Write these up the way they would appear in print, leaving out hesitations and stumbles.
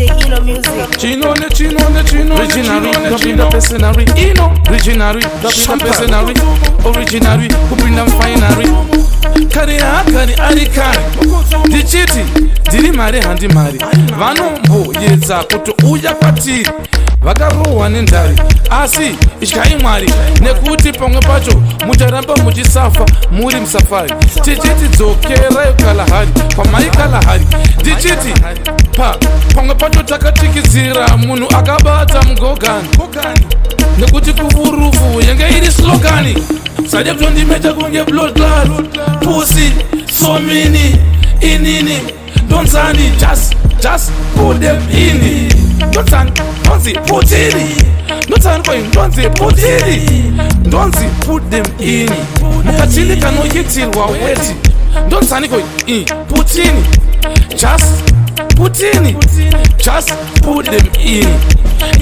DJ Eno Music. Chino ne chino ne chino ne chino Originary, ne kupinda chino. Personary, Ino originary, kupinda personary, originary, kupinda finary. Kare haakari ari kare, ndichiti ndiri mari handi mari. Vanomboyedza kutouya kwatiri vakarohwa nendari, asi ityai Mwari, nekuti pamwe pacho mucharamba muchisafa muri musafari. Tichiti dzokerai Kalahari, kwamai Kalahari. Ndichiti pa pamwe pacho takatikidzira munhu akabata mugogani, nekuti kuvuruvu yenge iri slogan. Sade kutondimecha kunge blood clot pussy somini. Inini ndonzani? Just put them in. Ndonzani? Ndonzi putini. Ndonzani koi? Ndonzi putini. Ndonzi put them in. Mukachini kanoitirwa weti. Ndonzani koi? I putini. Just putini, just put them in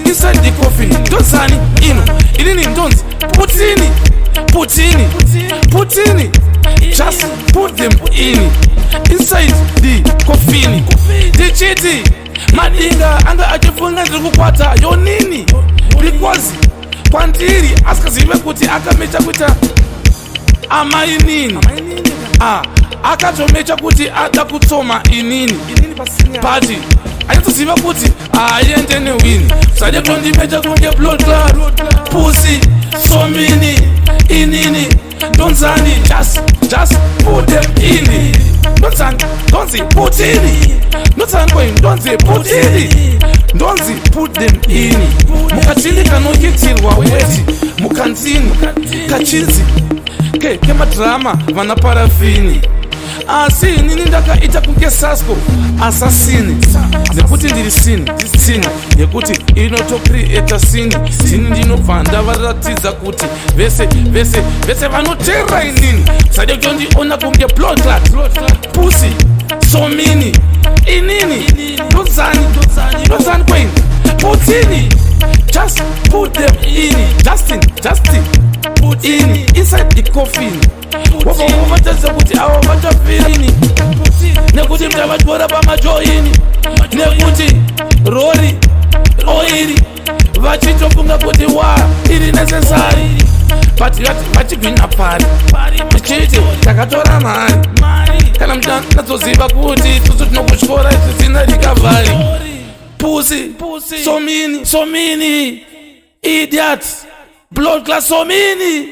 inside the coffin. Ndonzani ino? Inini ndonzi putini, putini, putini. Just put them in inside the coffin. Ndichiti madinga anga achifunga ndiri kukwata yonini, because kwandiri asikazive kuti akamecha kuita amainini. Ah, akatomecha kuti ada kutsoma inini, but anyatsoziva kuti haaende newini. Sade kutondimecha kunge blood clot pussy somini. Inini ndonzani? Just put them in. Ndonzani? Ndonzi putini. Ndonzani koi? Ndonzi putini. Ndonzi put them in. Mukachini kanoitirwa weti mukandini kachinzi ke kemadhirama vana parafini. Asi inini ndakaita kunge Sasco assassin, nekuti ndiri sini sini yekuti inotocreata scene. Ndini ndinobva ndavaratidza kuti vese vese vese vanoteerera inini. Sade kutondiona kunge blood clot pussy somini. Inini ndonzani? Ndonzani kweni? Putini. Just put them in. Justin, Justin, put in inside the coffin. Wabva vatatidza kuti ava vachafirini, nekuti mutavatyora pamajoini, nekuti rori oiri vachitofunga kuti wa iri necessary, but vachigwinya pari. Tichiti takatora mari kana muchanatsoziva kuti isusu tinokutyora zvisina recovery. Pussy somini, somini, idiot, blood clot somini.